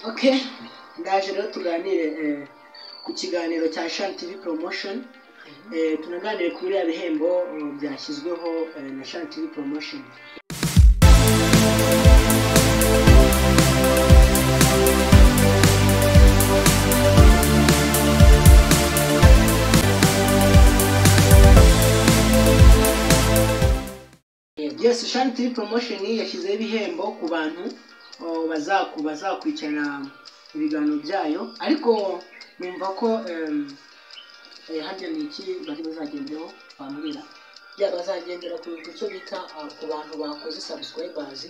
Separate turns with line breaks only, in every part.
Okay, ndaje rero tuganire ku kiganiro cya Shine TV Promotion. Tunaganire kuri biriya bihembo byashyizweho na Shine TV Promotion. Yes, Shine TV Promotion yashyizeho ibihembo ku bantu bazakurikirana ibiganiro byayo, ariko numva ko harya ni iki bari bazagendeho bambwira?
Ya, bazagendera ku cyo bita ku bantu bakoze subscribers,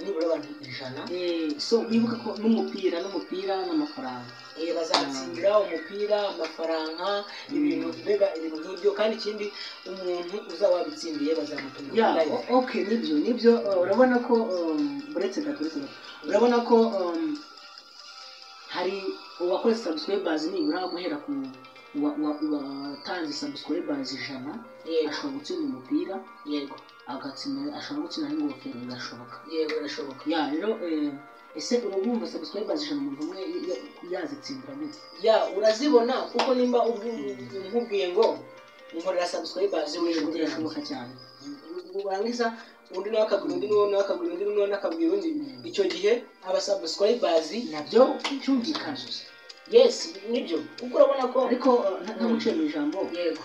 nibura abantu 100.
So wibuka ko n'umupira n'amafaranga.
Bazatsindira umupira, amafaranga, ibintu mbega ibintu nk'ibyo. Kandi ikindi, umuntu uzaba wabitsindiye bazamutumira
Ya,
live.
Okay, nibyo, urabona ko uretse gato, urabona ko hari uwakoze subscribers nibura guhera ku watanze subscribers 100 ashobora gutsinda umupira. Agatsinda, ashobora gutsinda n'ingofero, birashoboka.
Yego, birashoboka.
Ya, rero ese urumva subscribers 100 umuntu umwe yazitsindira gute?
Ya, urazibona kuko nimba nkubwiye ngo nkorera subscribers w'inshuti yanjye,
Birashoboka cyane.
Urangiza undi nawe akabwira undi, n'uwo nawe akabwira undi, n'uwo nawe akabwira undi. Icyo gihe aba subscribers
Nabyo byumvikana.
Yes, nibyo, kuko urabona ko
Ariko ntaguciye mu ijambo.
Yego.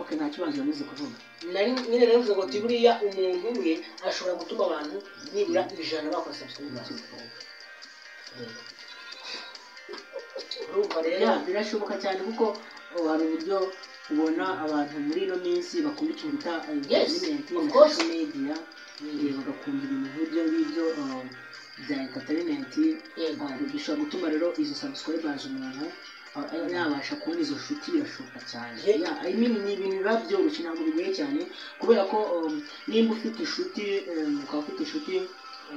Okay, nta kibazo yamaze kuvuga.
Nari nyine naravuze ngo buriya umuntu umwe ashobora gutuma abantu nibura 100 bakora subscribers. Urumva rero
Ya, birashoboka cyane kuko hari uburyo ubona abantu muri ino minsi bakunda ikintu bita entertainment
Of
na
course.
social media, bagakunda ibintu nk'ibyo ngibyo bya entertainment. Bishobora gutuma rero izo subscribers umuntu yabasha kubona izo nshuti, birashoboka cyane. Yeah, I mean, ni ibintu biba byoroshye, ntabwo bigoye cyane, kubera ko nimba ufite inshuti, ukaba ufite inshuti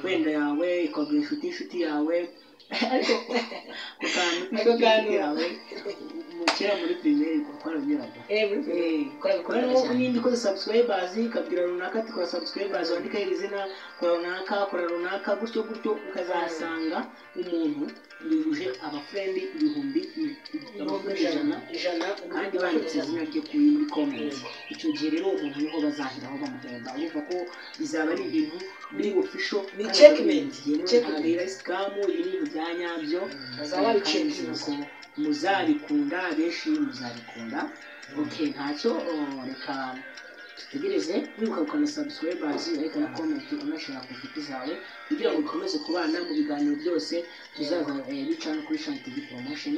wenda yawe ikabwira inshuti inshuti yawe, ariko ku kantu
Ako
k'inshuti
kantu.
yawe kera muri primaire twarabigeraga.
Muri
Kubera
cyane.
ko nimba ikoze subscribers ikabwira runaka ati kora subscribers, wandike iri zina, kora runaka, kora runaka, gutyo gutyo, ukazasanga umuntu yujuje abafriend 100,000
100
kandi banditse izina rye kuri muri comment. Icyo gihe rero uwo muntu niho bazaheraho bamuhemba. Urumva ko bizaba ari ibintu biri official.
Ni
kandi
checkmate.
byemewe,
Checkmate.
ntabwo ari scam, ibi ni ibintu bya nyabyo.
Bazaba
Kandi
babicekinze.
ko muzabikunda, benshi muzabikunda. Okay, ntacyo, reka dutegereze. Wibuka gukanda subscribers, ariko na comment, unashare ku nshuti zawe kugira ngo dukomeze kubana mu biganiro byose tuzaza bica no kuri Shine TV Promotion.